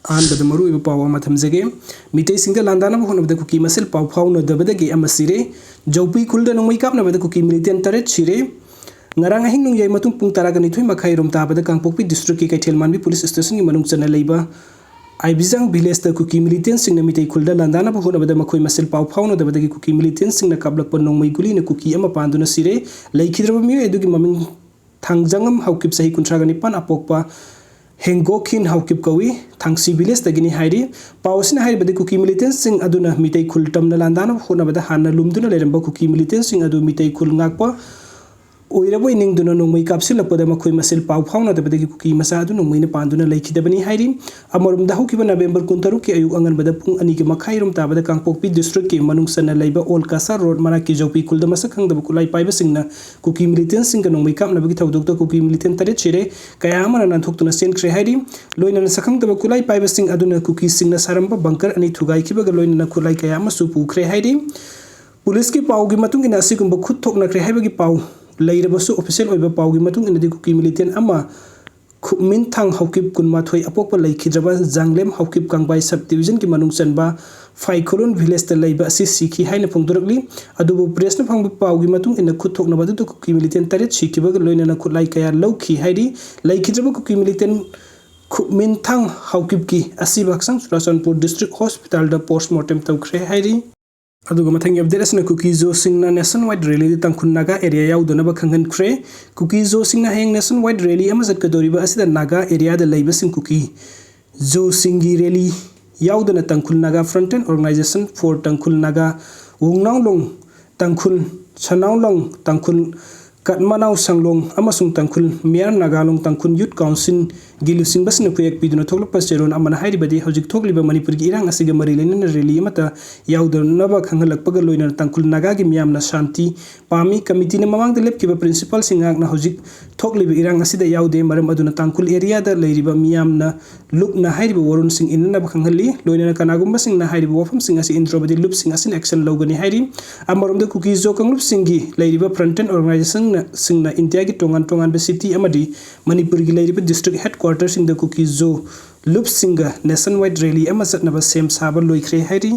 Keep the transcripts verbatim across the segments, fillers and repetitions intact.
ꯑꯍꯥꯟꯕꯗ ꯃꯔꯨꯑꯣꯏꯕ ꯄꯥꯎ ꯑꯃ ꯊꯝꯖꯒꯦ꯫ ꯃꯤꯇꯩꯁꯤꯡꯗ ꯂꯥꯟꯗꯥꯅꯕ ꯍꯣꯠꯅꯕꯗ ꯀꯨꯀꯤ ꯃꯁꯦꯜ ꯄꯥꯎ ꯐꯥꯎꯅꯗꯕꯗꯒꯤ ꯑꯃ ꯁꯤꯔꯦ꯫ ꯖꯧꯄꯤ ꯈꯨꯜꯗ ꯅꯣꯡꯃꯩ ꯀꯥꯞꯅꯕꯗ ꯀꯨꯀꯤ ꯃꯤꯂꯤꯇꯦꯟ ꯇꯔꯦꯠ ꯁꯤꯔꯦ꯫ ꯉꯔꯥꯡ ꯑꯍꯤꯡ ꯅꯣꯡꯌꯥꯏ ꯃꯇꯨꯡ ꯄꯨꯡ ꯇꯔꯥꯒ ꯅꯤꯊꯣꯏ ꯃꯈꯥꯏ ꯔꯣꯝ ꯇꯥꯕꯗ ꯀꯥꯡꯄꯣꯛꯄꯤ ꯗꯤꯁꯇ꯭ꯔꯤꯛꯀꯤ ꯀꯩꯊꯦꯜ ꯃꯥꯟꯕꯤ ꯄꯨꯂꯤꯁ ꯁ꯭ꯇꯦꯁꯟꯒꯤ ꯃꯅꯨꯡ ꯆꯟꯅ ꯂꯩꯕ ꯑꯥꯏꯕꯤꯖꯥꯡ ꯚꯤꯂꯦꯖꯇ ꯀꯨꯀꯤ ꯃꯤꯂꯤꯇꯦꯟꯁꯤꯡꯅ ꯃꯤꯇꯩ ꯈꯨꯜꯗ ꯂꯥꯟꯗꯥꯅꯕ ꯍꯣꯠꯅꯕꯗ ꯃꯈꯣꯏ ꯃꯁꯦꯜ ꯄꯥꯎ ꯐꯥꯎꯅꯗꯕꯗꯒꯤ ꯀꯨꯀꯤ ꯃꯤꯂꯤꯇꯦꯟꯁꯤꯡꯅ ꯀꯥꯞꯂꯛꯄ ꯅꯣꯡꯃꯩ ꯒꯨꯂꯤꯅ ꯀꯨꯀꯤ ꯑꯃ ꯄꯥꯟꯗꯨꯅ ꯁꯤꯔꯦ꯫ ꯂꯩꯈꯤꯗ꯭ꯔꯕ ꯃꯤꯑꯣꯏ ꯑꯗꯨꯒꯤ ꯃꯃꯤꯡ ꯊꯥꯡꯖꯉꯝ ꯍꯥꯎꯀꯤꯞ, ꯆꯍꯤ ꯀꯨꯟꯊ꯭ꯔꯥꯒ ꯅꯤꯄꯥꯟ, ꯑꯄꯣꯛꯄ ꯍꯦꯡꯒꯣꯈꯤꯟ ꯍꯥꯎꯀꯤꯞ ꯀꯧꯏ꯫ ꯊꯥꯡꯁꯤ ꯚꯤꯂꯦꯖꯇꯒꯤꯅꯤ ꯍꯥꯏꯔꯤ꯫ ꯄꯥꯎ ꯑꯁꯤꯅ ꯍꯥꯏꯔꯤꯕꯗꯤ ꯀꯨꯀꯤ ꯃꯤꯂꯤꯇꯦꯟꯁꯤꯡ ꯑꯗꯨꯅ ꯃꯤꯇꯩ ꯈꯨꯜ ꯇꯝꯅ ꯂꯥꯟꯗꯥꯅꯕ ꯍꯣꯠꯅꯕꯗ ꯍꯥꯟꯅ ꯂꯨꯝꯗꯨꯅ ꯂꯩꯔꯝꯕ ꯀꯨꯀꯤ ꯃꯤꯂꯤꯇꯦꯟꯁꯤꯡ ꯑꯗꯨ ꯃꯤꯇꯩ ꯈꯨꯜ ꯉꯥꯛꯄ ꯑꯣꯏꯔꯕꯣꯏ ꯅꯤꯡꯗꯨꯅ ꯅꯣꯡꯃꯩ ꯀꯥꯞꯁꯤꯜꯂꯛꯄꯗ ꯃꯈꯣꯏ ꯃꯁꯦꯜ ꯄꯥꯎ ꯐꯥꯎꯅꯗꯕꯗꯒꯤ ꯀꯨꯀꯤ ꯃꯆꯥ ꯑꯗꯨ ꯅꯣꯡꯃꯩꯅ ꯄꯥꯟꯗꯨꯅ ꯂꯩꯈꯤꯗꯕꯅꯤ ꯍꯥꯏꯔꯤ꯫ ꯑꯃꯔꯣꯝꯗ ꯍꯧꯈꯤꯕ ꯅꯕꯦꯝꯕꯔ ꯀꯨꯟꯇꯔꯨꯛꯀꯤ ꯑꯌꯨꯛ ꯑꯉꯟꯕꯗ ꯄꯨꯡ ꯑꯅꯤꯒꯤ ꯃꯈꯥꯏꯔꯣꯝ ꯇꯥꯕꯗ ꯀꯥꯡꯄꯣꯛꯄꯤ ꯗꯤꯁꯇ꯭ꯔꯤꯛꯀꯤ ꯃꯅꯨꯡ ꯆꯟꯅ ꯂꯩꯕ ꯑꯣꯜ ꯀꯁꯥꯔ ꯔꯣꯗ ꯃꯅꯥꯛꯀꯤ ꯖꯧꯄꯤ ꯈꯨꯜꯗ ꯃꯁꯛ ꯈꯪꯗꯕ ꯈꯨꯠꯂꯥꯏ ꯄꯥꯏꯕꯁꯤꯡꯅ ꯀꯨꯀꯤ ꯃꯤꯂꯤꯇꯦꯟꯁꯤꯡꯒ ꯅꯣꯡꯃꯩ ꯀꯥꯞꯅꯕꯒꯤ ꯊꯧꯗꯣꯛꯇ ꯀꯨꯀꯤ ꯃꯤꯂꯤꯇꯦꯟ ꯇꯔꯦꯠ ꯁꯤꯔꯦ, ꯀꯌꯥ ꯑꯃꯅ ꯅꯥꯟꯊꯣꯛꯇꯨꯅ ꯆꯦꯟꯈ꯭ꯔꯦ ꯍꯥꯏꯔꯤ꯫ ꯂꯣꯏꯅꯅ ꯁꯛꯈꯪꯗꯕ ꯈꯨꯠꯂꯥꯏ ꯄꯥꯏꯕꯁꯤꯡ ꯑꯗꯨꯅ ꯀꯨꯀꯤꯁꯤꯡꯅ ꯁꯥꯔꯝꯕ ꯕꯪꯀꯔ ꯑꯅꯤ ꯊꯨꯒꯥꯏꯈꯤꯕꯒ ꯂꯣꯏꯅꯅ ꯈꯨꯠꯂꯥꯏ ꯀꯌꯥ ꯑꯃꯁꯨ ꯄꯨꯈ꯭ꯔꯦ ꯍꯥꯏꯔꯤ꯫ ꯄꯨꯂꯤꯁꯀꯤ ꯄꯥꯎꯒꯤ ꯃꯇꯨꯡ ꯏꯟꯅ ꯑꯁꯤꯒꯨꯝꯕ ꯈꯨꯠ ꯊꯣꯛꯅꯈ꯭ꯔꯦ ꯍꯥꯏꯕꯒꯤ ꯄꯥꯎ ꯂꯩꯔꯕꯁꯨ, ꯑꯣꯐꯤꯁꯤꯌꯦꯜ ꯑꯣꯏꯕ ꯄꯥꯎꯒꯤ ꯃꯇꯨꯡ ꯏꯟꯅꯗꯤ ꯀꯨꯀꯤ ꯃꯤꯂꯤꯇꯦꯟ ꯑꯃ ꯈꯨꯃꯤꯟꯊꯥꯡ ꯍꯥꯎꯀꯤꯞ, ꯀꯨꯟꯃꯥꯊꯣꯏ, ꯑꯄꯣꯛꯄ ꯂꯩꯈꯤꯗ꯭ꯔꯕ ꯖꯥꯡꯂꯦꯝ ꯍꯥꯎꯀꯤꯞ, ꯀꯥꯡꯕꯥꯏ ꯁꯕ ꯗꯤꯕꯤꯖꯟꯒꯤ ꯃꯅꯨꯡ ꯆꯟꯕ ꯐꯥꯏꯈꯣꯂꯨꯟ ꯚꯤꯂꯦꯖꯇ ꯂꯩꯕ ꯑꯁꯤ ꯁꯤꯈꯤ ꯍꯥꯏꯅ ꯐꯣꯡꯗꯣꯔꯛꯂꯤ꯫ ꯑꯗꯨꯕꯨ ꯄ꯭ꯔꯦꯁꯅ ꯐꯪꯕ ꯄꯥꯎꯒꯤ ꯃꯇꯨꯡ ꯏꯟꯅ ꯈꯨꯠ ꯊꯣꯛꯅꯕ ꯑꯗꯨꯗ ꯀꯨꯀꯤ ꯃꯤꯂꯤꯇꯦꯟ ꯇꯔꯦꯠ ꯁꯤꯈꯤꯕꯒ ꯂꯣꯏꯅꯅ ꯈꯨꯠꯂꯥꯏ ꯀꯌꯥ ꯂꯧꯈꯤ ꯍꯥꯏꯔꯤ꯫ ꯂꯩꯈꯤꯗ꯭ꯔꯕ ꯀꯨꯀꯤ ꯃꯤꯂꯤꯇꯦꯟ ꯈꯨꯃꯤꯟꯊꯥꯡ ꯍꯥꯎꯀꯤꯞꯀꯤ ꯑꯁꯤꯕ ꯍꯛꯆꯥꯡ ꯆꯨꯔꯥꯆꯥꯟꯄꯨꯔ ꯗꯤꯁꯇ꯭ꯔꯤꯛ ꯍꯣꯁꯄꯤꯇꯥꯜꯗ ꯄꯣꯁꯃꯣꯔꯇꯦꯝ ꯇꯧꯈ꯭ꯔꯦ ꯍꯥꯏꯔꯤ꯫ ꯑꯗꯨꯒ ꯃꯊꯪꯒꯤ ꯑꯞꯗꯦꯠ ꯑꯁꯤꯅ ꯀꯨꯀꯤ ꯖꯣꯁꯤꯡꯅ ꯅꯦꯁꯟ ꯋꯥꯏꯗ ꯔꯦꯂꯤꯗ ꯇꯥꯡꯈꯨꯜ ꯅꯥꯒꯥ ꯑꯦꯔꯤꯌꯥ ꯌꯥꯎꯗꯅꯕ ꯈꯪꯍꯟꯈ꯭ꯔꯦ꯫ ꯀꯨꯀꯤ ꯖꯣꯁꯤꯡꯅ ꯍꯌꯦꯡ ꯅꯦꯁꯟ ꯋꯥꯏꯗ ꯔꯦꯂꯤ ꯑꯃ ꯆꯠꯀꯗꯧꯔꯤꯕ ꯑꯁꯤꯗ ꯅꯥꯒꯥ ꯑꯦꯔꯤꯌꯥꯗ ꯂꯩꯕꯁꯤꯡ ꯀꯨꯀꯤ ꯖꯣꯁꯤꯡꯒꯤ ꯔꯦꯂꯤ ꯌꯥꯎꯗꯅ ꯇꯥꯡꯈꯨꯜ ꯅꯥꯒꯥ ꯐ꯭ꯔꯟꯇꯦꯟ ꯑꯣꯔꯒꯅꯥꯏꯖꯦꯁꯟ ꯐꯣꯔ ꯇꯥꯡꯈꯨꯜ ꯅꯥꯒꯥ ꯋꯨꯡꯅꯥꯎꯂꯣꯡ ꯇꯥꯡꯈꯨꯜ, ꯁꯅꯥꯎꯂꯣꯡ ꯇꯥꯡꯈꯨꯜ, ꯀꯠꯃꯅꯥꯎ ꯁꯥꯡꯂꯣꯡ ꯑꯃꯁꯨꯡ ꯇꯥꯡꯈꯨꯜ ꯃꯤꯌꯥꯝ ꯅꯥꯒꯥꯂꯣꯡ ꯇꯥꯡꯈꯨꯜ ꯌꯨꯠ ꯀꯥꯎꯟꯁꯤꯜꯒꯤ ꯂꯨꯆꯤꯡꯕꯁꯤꯡꯅ ꯈꯨꯌꯦꯛ ꯄꯤꯗꯨꯅ ꯊꯣꯛꯂꯛꯄ ꯆꯦꯔꯣꯜ ꯑꯃꯅ ꯍꯥꯏꯔꯤꯕꯗꯤ ꯍꯧꯖꯤꯛ ꯊꯣꯛꯂꯤꯕ ꯃꯅꯤꯄꯨꯔꯒꯤ ꯏꯔꯥꯡ ꯑꯁꯤꯒ ꯃꯔꯤ ꯂꯩꯅꯅ ꯔꯦꯂꯤ ꯑꯃꯠꯇ ꯌꯥꯎꯗꯅꯕ ꯈꯪꯍꯜꯂꯛꯄꯒ ꯂꯣꯏꯅꯅ ꯇꯥꯡꯈꯨꯜ ꯅꯥꯒꯥꯒꯤ ꯃꯤꯌꯥꯝꯅ ꯁꯥꯟꯇꯤ ꯄꯥꯝꯃꯤ꯫ ꯀꯃꯤꯇꯤꯅ ꯃꯃꯥꯡꯗ ꯂꯦꯞꯈꯤꯕ ꯄ꯭ꯔꯤꯟꯁꯤꯄꯥꯜꯁꯤꯡ ꯉꯥꯛꯅ ꯍꯧꯖꯤꯛ ꯊꯣꯛꯂꯤꯕ ꯏꯔꯥꯡ ꯑꯁꯤꯗ ꯌꯥꯎꯗꯦ꯫ ꯃꯔꯝ ꯑꯗꯨꯅ ꯇꯥꯡꯈꯨꯜ ꯑꯦꯔꯤꯌꯥꯗ ꯂꯩꯔꯤꯕ ꯃꯤꯌꯥꯝꯅ ꯂꯨꯞꯅ ꯍꯥꯏꯔꯤꯕ ꯋꯥꯔꯣꯜꯁꯤꯡ ꯏꯟꯅꯅꯕ ꯈꯪꯍꯜꯂꯤ꯫ ꯂꯣꯏꯅꯅ ꯀꯅꯥꯒꯨꯝꯕꯁꯤꯡꯅ ꯍꯥꯏꯔꯤꯕ ꯋꯥꯐꯝꯁꯤꯡ ꯑꯁꯤ ꯏꯟꯗ꯭ꯔꯕꯗꯤ ꯂꯨꯞꯁꯤꯡ ꯑꯁꯤꯅ action ꯂꯧꯒꯅꯤ ꯍꯥꯏꯔꯤ꯫ ꯑꯃꯔꯣꯝꯗ ꯀꯨꯀꯤ ꯖꯣ ꯀꯥꯡꯂꯨꯞꯁꯤꯡꯒꯤ ꯂꯩꯔꯤꯕ ꯐ꯭ꯔꯟꯇꯦꯟ ꯑꯣꯔꯒꯅꯥꯏꯖꯦꯁꯟꯁꯤꯡꯅ ꯏꯟꯗꯤꯌꯥꯒꯤ ꯇꯣꯉꯥꯟ ꯇꯣꯉꯥꯟꯕ ꯁꯤꯇꯤ ꯑꯃꯗꯤ ꯃꯅꯤꯄꯨꯔꯒꯤ ꯂꯩꯔꯤꯕ ꯗꯤꯁꯇ꯭ꯔꯤꯛ ꯍꯦꯗꯀ꯭ꯋꯥꯔꯇꯔꯁꯤꯡꯗ ꯀꯨꯀꯤ ꯖꯣ ꯂꯨꯞꯁꯤꯡꯒ nationwide rally ꯑꯃ ꯆꯠꯅꯕ ꯁꯦꯝ ꯁꯥꯕ ꯂꯣꯏꯈ꯭ꯔꯦ ꯍꯥꯏꯔꯤ꯫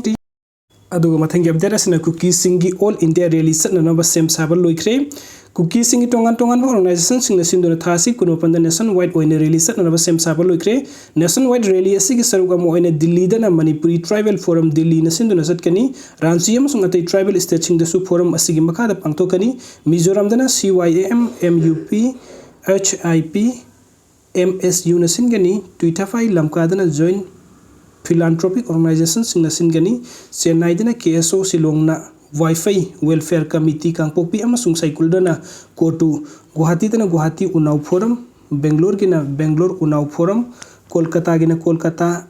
ꯑꯗꯨꯒ ꯃꯊꯪꯒꯤ update ꯑꯁꯤꯅ ꯀꯨꯀꯤꯁꯤꯡꯒꯤ All India rally ꯆꯠꯅꯅꯕ ꯁꯦꯝ ꯁꯥꯕ ꯂꯣꯏꯈ꯭ꯔꯦ꯫ ꯀꯨꯀꯤꯁꯤꯡꯒꯤ ꯇꯣꯉꯥꯟ ꯇꯣꯉꯥꯟꯕ organizationꯁꯤꯡꯅ ꯁꯤꯟꯗꯨꯅ ꯊꯥ ꯑꯁꯤ ꯀꯨꯟ ꯃꯥꯄꯟꯗ nationwide ꯑꯣꯏꯅ rally ꯆꯠꯅꯅꯕ ꯁꯦꯝ ꯁꯥꯕ ꯂꯣꯏꯈ꯭ꯔꯦ꯫ Nationwide rally ꯑꯁꯤꯒꯤ ꯁꯔꯨꯛ ꯑꯃ ꯑꯣꯏꯅ ꯗꯤꯜꯂꯤꯗꯅ Manipuri Tribal Forum ꯗꯤꯜꯂꯤꯅ ꯁꯤꯟꯗꯨꯅ ꯆꯠꯀꯅꯤ꯫ ꯔꯥꯟꯆꯤ ꯑꯃꯁꯨꯡ ꯑꯇꯩ tribal stateꯁꯤꯡꯗꯁꯨ forum ꯑꯁꯤꯒꯤ ꯃꯈꯥꯗ ꯄꯥꯡꯊꯣꯛꯀꯅꯤ꯫ ꯃꯤꯖꯣꯔꯥꯝꯗꯅ C Y A M, M U P, H I P, M S Uꯅ ꯁꯤꯟꯒꯅꯤ꯫ ꯇꯨꯏꯊꯥꯐꯥꯏ ꯂꯝꯀꯥꯗꯅ joint philanthropic organizationꯁꯤꯡꯅ ꯁꯤꯟꯒꯅꯤ꯫ ꯆꯦꯟꯅꯥꯏꯗꯅ K S O, ꯁꯤꯂꯣꯡꯅ ꯋꯥꯏꯐꯩ Welfare Committee, ꯀꯥꯡꯄꯣꯛꯄꯤ ꯑꯃꯁꯨꯡ ꯁꯥꯏꯀꯨꯜꯗꯅ ꯀꯣꯇꯨ, ꯒꯨꯋꯥꯍꯥꯇꯤꯗꯅ Guwahati Unnao Forum, ꯕꯦꯡꯒ꯭ꯂꯣꯔꯒꯤꯅ Bangalore Unnao Forum, ꯀꯣꯜꯀꯇꯥꯒꯤꯅ Kolkata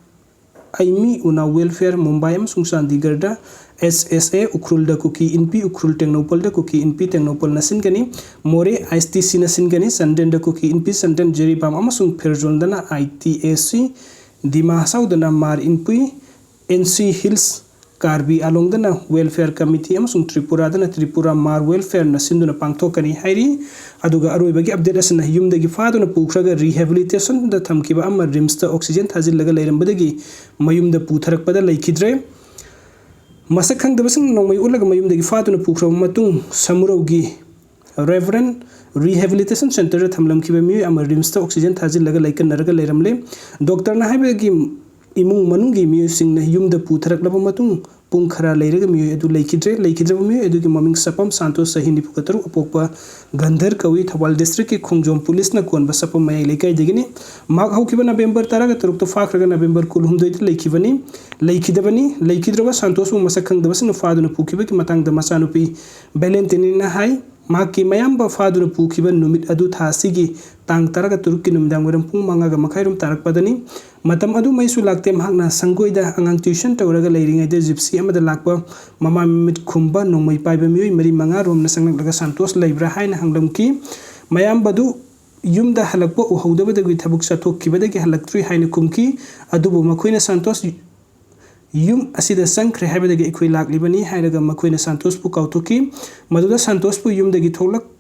ꯑꯩꯃꯤ Unnao Welfare, Mumbai ꯑꯃꯁꯨꯡ ꯆꯥꯟꯗꯤꯒꯔꯗ S S A, ꯎꯈ꯭ꯔꯨꯜꯗ ꯀꯨꯀꯤ ꯏꯟꯄꯤ ꯎꯈ꯭ꯔꯨꯜ, ꯇꯦꯡꯅꯧꯄꯜꯗ ꯀꯨꯀꯤ ꯏꯟꯄꯤ ꯇꯦꯡꯅꯧꯄꯜꯅ ꯁꯤꯟꯒꯅꯤ꯫ ꯃꯣꯔꯦ I T Cꯅ ꯁꯤꯟꯒꯅꯤ꯫ ꯆꯥꯟꯗꯦꯜꯗ ꯀꯨꯀꯤ ꯏꯟꯄꯤ ꯆꯥꯟꯗꯦꯜ, ꯖꯤꯔꯤꯕꯥꯝ ꯑꯃꯁꯨꯡ ꯐꯤꯔꯖꯣꯟꯗꯅ I T A C, ꯗꯤꯃꯥ ꯍꯁꯥꯎꯗꯅ R Inpui, N C Hills, Karbi ꯑꯥꯂꯣꯡꯗꯅ Welfare Committee ꯑꯃꯁꯨꯡ ꯇ꯭ꯔꯤꯄꯨꯔꯥꯗꯅ Tripura Mar Welfareꯅ ꯁꯤꯟꯗꯨꯅ ꯄꯥꯡꯊꯣꯛꯀꯅꯤ ꯍꯥꯏꯔꯤ꯫ ꯑꯗꯨꯒ ꯑꯔꯣꯏꯕꯒꯤ update ꯑꯁꯤꯅ ꯌꯨꯝꯗꯒꯤ ꯐꯥꯗꯨꯅ ꯄꯨꯈ꯭ꯔꯒ rehabilitationꯗ ꯊꯝꯈꯤꯕ ꯑꯃ RIMSꯇ oxygen ꯊꯥꯖꯤꯜꯂꯒ ꯂꯩꯔꯝꯕꯗꯒꯤ ꯃꯌꯨꯝꯗ ꯄꯨꯊꯔꯛꯄꯗ ꯂꯩꯈꯤꯗ꯭ꯔꯦ꯫ ꯃꯁꯛ ꯈꯪꯗꯕꯁꯤꯡꯅ ꯅꯣꯡꯃꯩ ꯎꯠꯂꯒ ꯃꯌꯨꯝꯗꯒꯤ ꯐꯥꯗꯨꯅ ꯄꯨꯈ꯭ꯔꯕ ꯃꯇꯨꯡ ꯁꯃꯨꯔꯧꯒꯤ Reverend Rehabilitation Centreꯗ ꯊꯝꯂꯝꯈꯤꯕ ꯃꯤꯑꯣꯏ ꯑꯃ RIMSꯇ oxygen ꯊꯥꯖꯤꯜꯂꯒ ꯂꯩꯀꯠꯅꯔꯒ ꯂꯩꯔꯝꯂꯦ꯫ ꯗꯣꯛꯇꯔꯅ ꯍꯥꯏꯕꯗꯒꯤ ꯏꯃꯨꯡ ꯃꯅꯨꯡꯒꯤ ꯃꯤꯑꯣꯏꯁꯤꯡꯅ ꯌꯨꯝꯗ ꯄꯨꯊꯔꯛꯂꯕ ꯃꯇꯨꯡ ꯄꯨꯡ ꯈꯔ ꯂꯩꯔꯒ ꯃꯤꯑꯣꯏ ꯑꯗꯨ ꯂꯩꯈꯤꯗ꯭ꯔꯦ꯫ ꯂꯩꯈꯤꯗ꯭ꯔꯕ ꯃꯤꯑꯣꯏ ꯑꯗꯨꯒꯤ ꯃꯃꯤꯡ ꯁꯄꯝ ꯁꯥꯟꯇꯣꯁ, ꯆꯍꯤ ꯅꯤꯐꯨꯒ ꯇꯔꯨꯛ, ꯑꯄꯣꯛꯄ ꯒꯟꯙꯔ ꯀꯧꯏ꯫ ꯊꯧꯕꯥꯜ districtꯀꯤ ꯈꯣꯡꯖꯣꯝ policeꯅ ꯀꯣꯟꯕ ꯁꯄꯝ ꯃꯌꯥꯏ ꯂꯩꯀꯥꯏꯗꯒꯤꯅꯤ꯫ ꯃꯍꯥꯛ ꯍꯧꯈꯤꯕ November ꯇꯔꯥꯒ ꯇꯔꯨꯛꯇ ꯐꯥꯈ꯭ꯔꯒ November ꯀꯨꯟꯍꯨꯝꯗꯣꯏꯗ ꯂꯩꯈꯤꯕꯅꯤ, ꯂꯩꯈꯤꯗꯕꯅꯤ꯫ ꯂꯩꯈꯤꯗ꯭ꯔꯕ ꯁꯥꯟꯇꯣꯁꯄꯨ ꯃꯁꯛ ꯈꯪꯗꯕꯁꯤꯡꯅ ꯐꯥꯗꯨꯅ ꯄꯨꯈꯤꯕꯒꯤ ꯃꯇꯥꯡꯗ ꯃꯆꯥꯅꯨꯄꯤ ꯚꯦꯂꯦꯟꯇꯤꯅꯤꯅ ꯍꯥꯏ꯫ ꯃꯍꯥꯛꯀꯤ ꯃꯌꯥꯝꯕ ꯐꯥꯗꯨꯅ ꯄꯨꯈꯤꯕ ꯅꯨꯃꯤꯠ ꯑꯗꯨ ꯊꯥ ꯑꯁꯤꯒꯤ ꯇꯥꯡ ꯇꯔꯥꯒ ꯇꯔꯨꯛꯀꯤ ꯅꯨꯃꯤꯗꯥꯡ ꯋꯥꯏꯔꯝ ꯄꯨꯡ ꯃꯉꯥꯒ ꯃꯈꯥꯏꯔꯣꯝ ꯇꯥꯔꯛꯄꯗꯅꯤ꯫ ꯃꯇꯝ ꯑꯗꯨ ꯃꯩꯁꯨ ꯂꯥꯛꯇꯦ꯫ ꯃꯍꯥꯛꯅ ꯁꯪꯒꯣꯏꯗ ꯑꯉꯥꯡ tuition ꯇꯧꯔꯒ ꯂꯩꯔꯤꯉꯩꯗ gypsy ꯑꯃꯗ ꯂꯥꯛꯄ ꯃꯃꯥ ꯃꯃꯤꯠ ꯈꯨꯝꯕ ꯅꯣꯡꯃꯩ ꯄꯥꯏꯕ ꯃꯤꯑꯣꯏ ꯃꯔꯤ ꯃꯉꯥ ꯔꯣꯝꯅ ꯆꯪꯂꯛꯂꯒ ꯁꯥꯟꯇꯣꯁ ꯂꯩꯕ꯭ꯔꯥ ꯍꯥꯏꯅ ꯍꯪꯂꯝꯈꯤ꯫ ꯃꯌꯥꯝꯕꯗꯨ ꯌꯨꯝꯗ ꯍꯜꯂꯛꯄ ꯎꯍꯧꯗꯕꯗꯒꯤ ꯊꯕꯛ ꯆꯠꯊꯣꯛꯈꯤꯕꯗꯒꯤ ꯍꯜꯂꯛꯇ꯭ꯔꯤ ꯍꯥꯏꯅ ꯈꯨꯝꯈꯤ꯫ ꯑꯗꯨꯕꯨ ꯃꯈꯣꯏꯅ ꯁꯥꯟꯇꯣꯁ ꯌꯨꯝ ꯑꯁꯤꯗ ꯆꯪꯈ꯭ꯔꯦ ꯍꯥꯏꯕꯗꯒꯤ ꯑꯩꯈꯣꯏ ꯂꯥꯛꯂꯤꯕꯅꯤ ꯍꯥꯏꯔꯒ ꯃꯈꯣꯏꯅ ꯁꯥꯟꯇꯣꯁꯄꯨ ꯀꯥꯎꯊꯣꯛꯈꯤ꯫ ꯃꯗꯨꯗ ꯁꯥꯟꯇꯣꯁꯄꯨ ꯌꯨꯝꯗꯒꯤ ꯊꯣꯛꯂꯛ-,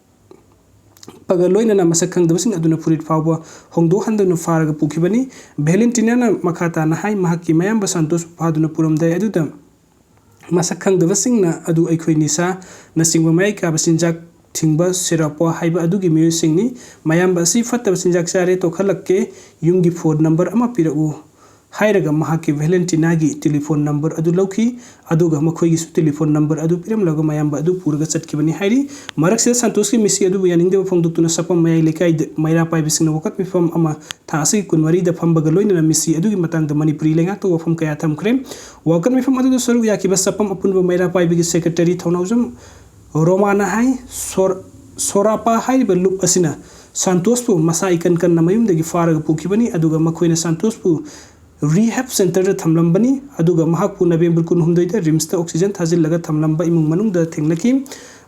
ꯄꯒ ꯂꯣꯏꯅꯅ ꯃꯁꯛ ꯈꯪꯗꯕꯁꯤꯡ ꯑꯗꯨꯅ ꯐꯨꯔꯤꯠ ꯐꯥꯎꯕ ꯍꯣꯡꯗꯣꯛꯍꯟꯗꯅ ꯐꯥꯔꯒ ꯄꯨꯈꯤꯕꯅꯤ꯫ ꯚꯦꯂꯦꯟꯇꯤꯅꯥꯅ ꯃꯈꯥ ꯇꯥꯅ ꯍꯥꯏ, ꯃꯍꯥꯛꯀꯤ ꯃꯌꯥꯝꯕ ꯁꯥꯟꯇꯣꯁꯄꯨ ꯐꯥꯗꯨꯅ ꯄꯨꯔꯝꯗꯥꯏ ꯑꯗꯨꯗ ꯃꯁꯛ ꯈꯪꯗꯕꯁꯤꯡꯅ ꯑꯗꯨ ꯑꯩꯈꯣꯏ ꯅꯤꯁꯥꯅꯆꯤꯡꯕ ꯃꯌꯥꯏ ꯀꯥꯕ ꯆꯤꯟꯖꯥꯛ ꯊꯤꯡꯕ ꯁꯦꯔꯥꯄꯣ ꯍꯥꯏꯕ ꯑꯗꯨꯒꯤ ꯃꯤꯑꯣꯏꯁꯤꯡꯅꯤ꯫ ꯃꯌꯥꯝꯕ ꯑꯁꯤ ꯐꯠꯇꯕ ꯆꯤꯟꯖꯥꯛ ꯆꯥꯔꯦ, ꯇꯣꯛꯍꯜꯂꯛꯀꯦ, ꯌꯨꯝꯒꯤ ꯐꯣꯟ ꯅꯝꯕꯔ ꯑꯃ ꯄꯤꯔꯛꯎ ꯍꯥꯏꯔꯒ ꯃꯍꯥꯛꯀꯤ ꯚꯦꯂꯦꯟꯇꯤꯅꯥꯒꯤ ꯇꯦꯂꯤꯐꯣꯟ ꯅꯝꯕꯔ ꯑꯗꯨ ꯂꯧꯈꯤ, ꯑꯗꯨꯒ ꯃꯈꯣꯏꯒꯤꯁꯨ ꯇꯦꯂꯤꯐꯣꯟ ꯅꯝꯕꯔ ꯑꯗꯨ ꯄꯤꯔꯝꯂꯒ ꯃꯌꯥꯝꯕ ꯑꯗꯨ ꯄꯨꯔꯒ ꯆꯠꯈꯤꯕꯅꯤ ꯍꯥꯏꯔꯤ꯫ ꯃꯔꯛꯁꯤꯗ ꯁꯥꯟꯇꯣꯁꯀꯤ ꯃꯤꯁꯤ ꯑꯗꯨꯕꯨ ꯌꯥꯅꯤꯡꯗꯕ ꯐꯣꯡꯗꯣꯛꯇꯨꯅ ꯁꯄꯝ ꯃꯌꯥꯏ ꯂꯩꯀꯥꯏꯗ ꯃꯩꯔꯥ ꯄꯥꯏꯕꯁꯤꯡꯅ ꯋꯥꯀꯠ ꯃꯤꯐꯝ ꯑꯃ ꯊꯥ ꯑꯁꯤꯒꯤ ꯀꯨꯟꯃꯔꯤꯗ ꯐꯝꯕꯒ ꯂꯣꯏꯅꯅ ꯃꯤꯁꯤ ꯑꯗꯨꯒꯤ ꯃꯇꯥꯡꯗ ꯃꯅꯤꯄꯨꯔꯤ ꯂꯩꯉꯥꯛꯇ ꯋꯥꯐꯝ ꯀꯌꯥ ꯊꯝꯈ꯭ꯔꯦ꯫ ꯋꯥꯀꯠ ꯃꯤꯐꯝ ꯑꯗꯨꯗ ꯁꯔꯨꯛ ꯌꯥꯈꯤꯕ ꯁꯄꯝ ꯑꯄꯨꯟꯕ ꯃꯩꯔꯥ ꯄꯥꯏꯕꯒꯤ ꯁꯦꯀ꯭ꯔꯦꯇꯔꯤ ꯊꯧꯅꯥꯎꯖꯝ ꯔꯣꯃꯥꯅ ꯍꯥꯏ, ꯁꯣꯔ-, ꯁꯣꯔꯥꯄꯥ ꯍꯥꯏꯔꯤꯕ ꯂꯨꯞ ꯑꯁꯤꯅ ꯁꯥꯟꯇꯣꯁꯄꯨ ꯃꯁꯥ ꯏꯀꯟ ꯀꯟꯅ ꯃꯌꯨꯝꯗꯒꯤ ꯐꯥꯔꯒ ꯄꯨꯈꯤꯕꯅꯤ, ꯑꯗꯨꯒ ꯃꯈꯣꯏꯅ ꯁꯥꯟꯇꯣꯁꯄꯨ ꯔꯤꯍꯦꯞ ꯁꯦꯟꯇꯔꯗ ꯊꯝꯂꯝꯕꯅꯤ, ꯑꯗꯨꯒ ꯃꯍꯥꯛꯄꯨ ꯅꯕꯦꯝꯕꯔ ꯀꯨꯟꯍꯨꯝꯗꯣꯏꯗ ꯔꯤꯝꯁꯇ ꯑꯣꯛꯁꯤꯖꯟ ꯊꯥꯖꯤꯜꯂꯒ ꯊꯝꯂꯝꯕ ꯏꯃꯨꯡ ꯃꯅꯨꯡꯗ ꯊꯦꯡꯅꯈꯤ꯫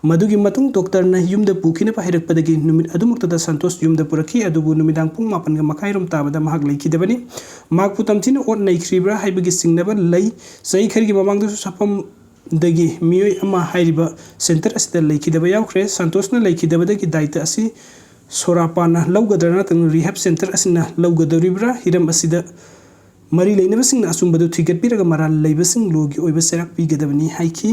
ꯃꯗꯨꯒꯤ ꯃꯇꯨꯡ ꯗꯣꯛꯇꯔꯅ ꯌꯨꯝꯗ ꯄꯨꯈꯤꯅꯕ ꯍꯥꯏꯔꯛꯄꯗꯒꯤ ꯅꯨꯃꯤꯠ ꯑꯗꯨꯃꯛꯇꯗ ꯁꯥꯟꯇꯣꯁ ꯌꯨꯝꯗ ꯄꯨꯔꯛꯈꯤ, ꯑꯗꯨꯕꯨ ꯅꯨꯃꯤꯗꯥꯡ ꯄꯨꯡ ꯃꯥꯄꯟꯒ ꯃꯈꯥꯏꯔꯣꯝ ꯇꯥꯕꯗ ꯃꯍꯥꯛ ꯂꯩꯈꯤꯗꯕꯅꯤ꯫ ꯃꯍꯥꯛꯄꯨ ꯇꯝꯊꯤꯅ ꯑꯣꯠ ꯅꯩꯈ꯭ꯔꯤꯕ꯭ꯔꯥ ꯍꯥꯏꯕꯒꯤ ꯆꯤꯡꯅꯕ ꯂꯩ꯫ ꯆꯍꯤ ꯈꯔꯒꯤ ꯃꯃꯥꯡꯗꯁꯨ ꯁꯄꯝꯗꯒꯤ ꯃꯤꯑꯣꯏ ꯑꯃ ꯍꯥꯏꯔꯤꯕ ꯁꯦꯟꯇꯔ ꯑꯁꯤꯗ ꯂꯩꯈꯤꯗꯕ ꯌꯥꯎꯈ꯭ꯔꯦ꯫ ꯁꯥꯟꯇꯣꯁꯅ ꯂꯩꯈꯤꯗꯕꯗꯒꯤ ꯗꯥꯏꯇ ꯑꯁꯤ ꯁꯣꯔꯥꯄꯥꯅ ꯂꯧꯒꯗ꯭ꯔꯥ ꯅꯠꯇ꯭ꯔꯒꯅ ꯔꯤꯍꯦꯞ ꯁꯦꯟꯇꯔ ꯑꯁꯤꯅ ꯂꯧꯒꯗꯧꯔꯤꯕ꯭ꯔꯥ? ꯍꯤꯔꯝ ꯑꯁꯤꯗ ꯃꯔꯤ ꯂꯩꯅꯕꯁꯤꯡꯅ ꯑꯆꯨꯝꯕꯗꯨ ꯊꯤꯒꯠꯄꯤꯔꯒ ꯃꯔꯥꯜ ꯂꯩꯕꯁꯤꯡ ꯂꯣꯒꯤ ꯑꯣꯏꯕ ꯆꯩꯔꯥꯛ ꯄꯤꯒꯗꯕꯅꯤ ꯍꯥꯏꯈꯤ꯫